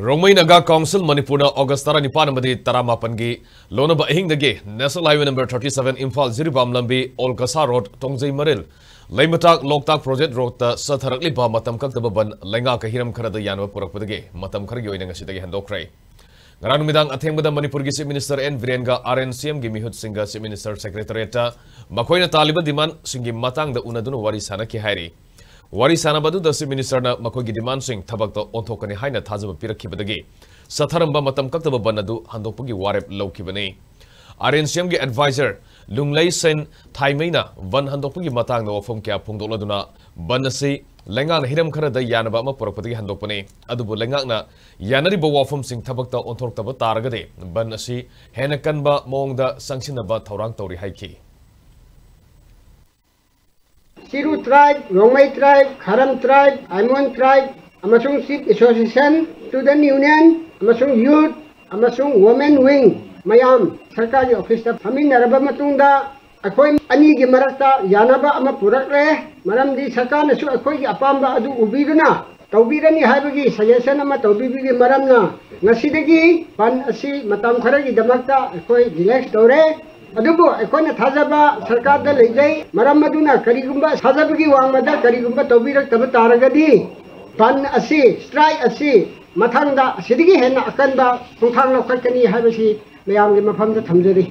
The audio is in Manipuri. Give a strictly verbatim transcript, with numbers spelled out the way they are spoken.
ꯔꯣꯡꯃꯩ ꯅꯥꯒꯥ ꯀꯥꯎꯟꯁꯤꯜ ꯃꯅꯤꯄꯨꯔꯅ ꯑꯣꯒꯁ ꯇꯔꯥꯅꯤꯄꯥꯟ ꯑꯃꯗꯤ ꯇꯔꯥꯃꯥꯄꯟꯒꯤ ꯂꯣꯟꯅꯕ ꯑꯍꯤꯡꯗꯒꯤ National Highway number thirty seven Imphal Jiribam ꯂꯝꯕꯤ ꯑꯣꯜ ꯀꯁꯥ ꯔꯣꯗ ꯇꯣꯡꯖꯩ ꯃꯔꯤꯜ ꯂꯩꯃꯇꯥꯛ ꯂꯣꯛꯇꯥꯛ ꯄ꯭ꯔꯣꯖꯦꯛ ꯔꯣꯗꯇ ꯆꯠꯊꯔꯛꯂꯤꯕ ꯃꯇꯝ ꯀꯛꯇꯕ ꯕꯟ ꯂꯩꯉꯥꯛꯀ ꯍꯤꯔꯝ ꯈꯔꯗ ꯌꯥꯅꯕ ꯄꯨꯔꯛꯄꯗꯒꯤ ꯃꯇꯝ ꯈꯔꯒꯤ ꯑꯣꯏꯅ ꯉꯁꯤꯗꯒꯤ ꯍꯟꯗꯣꯛꯈ꯭ꯔꯦ꯫ ꯉꯔꯥꯡ ꯅꯨꯃꯤꯗꯥꯡ ꯑꯊꯦꯡꯕꯗ ꯃꯅꯤꯄꯨꯔꯒꯤ Chief Minister ꯑꯦꯟ ꯕꯤꯔꯦꯟꯒ RNCMꯒꯤ ꯃꯤꯍꯨꯠꯁꯤꯡꯒ Chief Minister Secretariatꯇ ꯃꯈꯣꯏꯅ ꯇꯥꯜꯂꯤꯕ ꯗꯤꯃꯥꯟꯁꯤꯡꯒꯤ ꯃꯇꯥꯡꯗ ꯎꯅꯗꯨꯅ ꯋꯥꯔꯤ ꯁꯥꯅꯈꯤ ꯍꯥꯏꯔꯤ꯫ ꯋꯥꯔꯤ ꯁꯥꯅꯕ ꯑꯗꯨꯗ Chief Ministerꯅ ꯃꯈꯣꯏꯒꯤ ꯗꯤꯃꯥꯟꯁꯤꯡ ꯊꯕꯛꯇ ꯑꯣꯟꯊꯣꯛꯀꯅꯤ ꯍꯥꯏꯅ ꯊꯥꯖꯕ ꯄꯤꯔꯛꯈꯤꯕꯗꯒꯤ ꯆꯠꯊꯔꯝꯕ ꯃꯇꯝ ꯀꯛꯇꯕ ꯕꯟ ꯑꯗꯨ ꯍꯟꯗꯣꯛꯄꯒꯤ ꯋꯥꯔꯦꯞ ꯂꯧꯈꯤꯕꯅꯤ꯫ RNCMꯒꯤ adviser ꯂꯨꯡꯂꯩ ꯁꯦꯟ ꯊꯥꯏꯃꯩꯅ ꯕꯟ ꯍꯟꯗꯣꯛꯄꯒꯤ ꯃꯇꯥꯡꯗ ꯋꯥꯐꯝ ꯀꯌꯥ ꯐꯣꯡꯗꯣꯛꯂꯗꯨꯅ ꯕꯟ ꯑꯁꯤ ꯂꯩꯉꯥꯛꯅ ꯍꯤꯔꯝ ꯈꯔꯗ ꯌꯥꯅꯕ ꯑꯃ ꯄꯨꯔꯛꯄꯗꯒꯤ ꯍꯟꯗꯣꯛꯄꯅꯤ꯫ ꯑꯗꯨꯕꯨ ꯂꯩꯉꯥꯛꯅ ꯌꯥꯅꯔꯤꯕ ꯋꯥꯐꯝꯁꯤꯡ ꯊꯕꯛꯇ ꯑꯣꯟꯊꯣꯔꯛꯇꯕ ꯇꯥꯔꯒꯗꯤ ꯕꯟ ꯑꯁꯤ ꯍꯦꯟꯅ ꯀꯟꯕ ꯃꯑꯣꯡꯗ ꯆꯪꯁꯤꯟꯅꯕ ꯊꯧꯔꯥꯡ ꯇꯧꯔꯤ ꯍꯥꯏꯈꯤ꯫ ꯆꯤꯔꯨ tribe, Rongmei tribe, ꯈꯥꯔꯝ tribe, ꯑꯥꯏꯃꯣꯟ tribe ꯑꯃꯁꯨꯡ Chief Association, Student Union ꯑꯃꯁꯨꯡ Youth ꯑꯃꯁꯨꯡ Women Wing ꯃꯌꯥꯝ ꯁꯔꯀꯥꯔꯒꯤ ꯑꯣꯐꯤꯁꯇ ꯐꯝꯃꯤꯟꯅꯔꯕ ꯃꯇꯨꯡꯗ ꯑꯩꯈꯣꯏ ꯑꯅꯤꯒꯤ ꯃꯔꯛꯇ ꯌꯥꯅꯕ ꯑꯃ ꯄꯨꯔꯛꯂꯦ꯫ ꯃꯔꯝꯗꯤ ꯁꯔꯀꯥꯔꯅꯁꯨ ꯑꯩꯈꯣꯏꯒꯤ ꯑꯄꯥꯝꯕ ꯑꯗꯨ ꯎꯕꯤꯗꯨꯅ ꯇꯧꯕꯤꯔꯅꯤ ꯍꯥꯏꯕꯒꯤ suggestion ꯑꯃ ꯇꯧꯕꯤꯕꯒꯤ ꯃꯔꯝꯅ ꯉꯁꯤꯗꯒꯤ ꯕꯟ ꯑꯁꯤ ꯃꯇꯝ ꯈꯔꯒꯤꯗꯃꯛꯇ ꯑꯩꯈꯣꯏ relax ꯇꯧꯔꯦ꯫ ꯑꯗꯨꯕꯨ ꯑꯩꯈꯣꯏꯅ ꯊꯥꯖꯕ ꯁꯔꯀꯥꯔꯗ ꯂꯩꯖꯩ꯫ ꯃꯔꯝ ꯑꯗꯨꯅ ꯀꯔꯤꯒꯨꯝꯕ ꯊꯥꯖꯕꯒꯤ ꯋꯥꯡꯃꯗ ꯀꯔꯤꯒꯨꯝꯕ ꯇꯧꯕꯤꯔꯛꯇꯕ ꯇꯥꯔꯒꯗꯤ ꯕꯟ ꯑꯁꯤ, strike ꯑꯁꯤ ꯃꯊꯪꯗ ꯑꯁꯤꯗꯒꯤ ꯍꯦꯟꯅ ꯑꯀꯟꯕ ꯈꯣꯡꯊꯥꯡ ꯂꯧꯈꯠꯀꯅꯤ ꯍꯥꯏꯕꯁꯤ ꯃꯌꯥꯝꯒꯤ ꯃꯐꯝꯗ ꯊꯝꯖꯔꯤ꯫